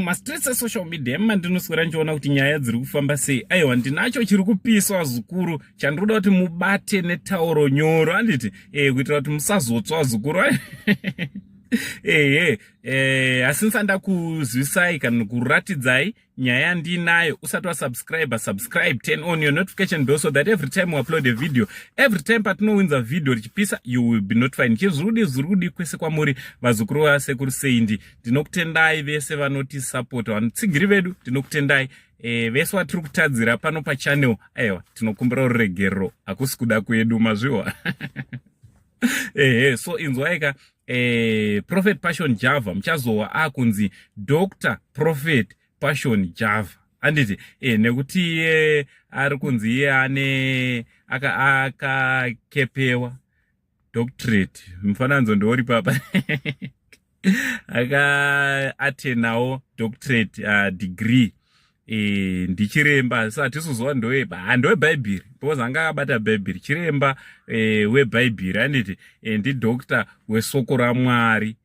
Mastreets esocial media emandinoswera ndichiona kuti nyaya dziri kufamba sei. Aiwa, ndinacho chiri kupiswa zukuru chandinoda kuti mubate netauro nyoro, handiti? Kuitira kuti musazotswa zukuru. Ehe, asi ndisanda kuzivisai kana kuratidzai nyaya yandinayo, usati wasubscribe, subscribe, turn on your notification bell so that every time we upload a video, every time patinowinza video richipisa, you will be notified. Ndichizvirudi zvirudi kwese kwamuri, vazukuru vasekuru Seindi. Ndinokutendai vese vanotisapota, vanotsigiri vedu, ndinokutendai. Vese vatiri kutadzira pano pachannel, aiwa, tinokumbira ruregerero, hakusi kuda kwedu, mazviwa. Ehe, so inzwaika, Prophet Passion Java muchazowa akunzi Dr Prophet Passion Java, handiti? Nekuti iye ari kunzi iye ane akakepewa aka doctorate, mufananidzo ndouri papa, akaatenawo doctorate degree. Ndichiremba, asi hatisizowa ndowebhaibheri because anga akabata bhaibheri, chiremba webhaibheri, handiti? Ndidoctor wesoko raMwari.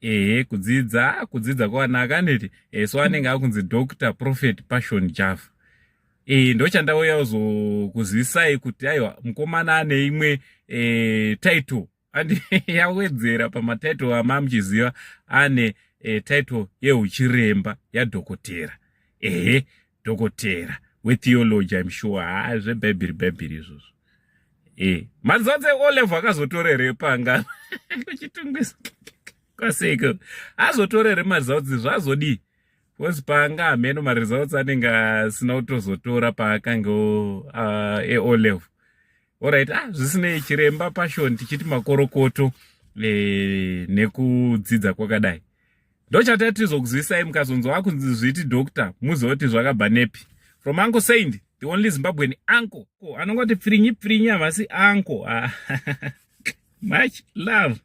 Ehe, kudzidza kwakanaka, handiti? So anenge akunzi Dr Prophet Passion Java. Ndochandauya kuzokuzivisai kuti aiwa, mukomana ane imwe title andi yawedzera pamatitle amamuchiziva. Ane title yeuchiremba, yadhokotera. Ehe, dhokotera wetheology, I'm sure. Ha, zvebhaibheri, bhaibheri izvozvo. Maresults eO level akazotorere panga kuchitungwisa kwaseko, azotorere maresults, zvazodii? Because panga hameno maresults anenge asina kutozotora paakange eO level. Alright, ah, zvisinei, chiremba Passion, tichiti makorokoto nekudzidza kwakadai. Ndochata tizokuzivisai, mukazonzwa akunzi zviti doctor, muzive kuti zvakabva nepi. From Uncle Saint, the only Zimbabwean uncle anongoti pfirinyi pfirinyi, havasi uncle. Ah, much love.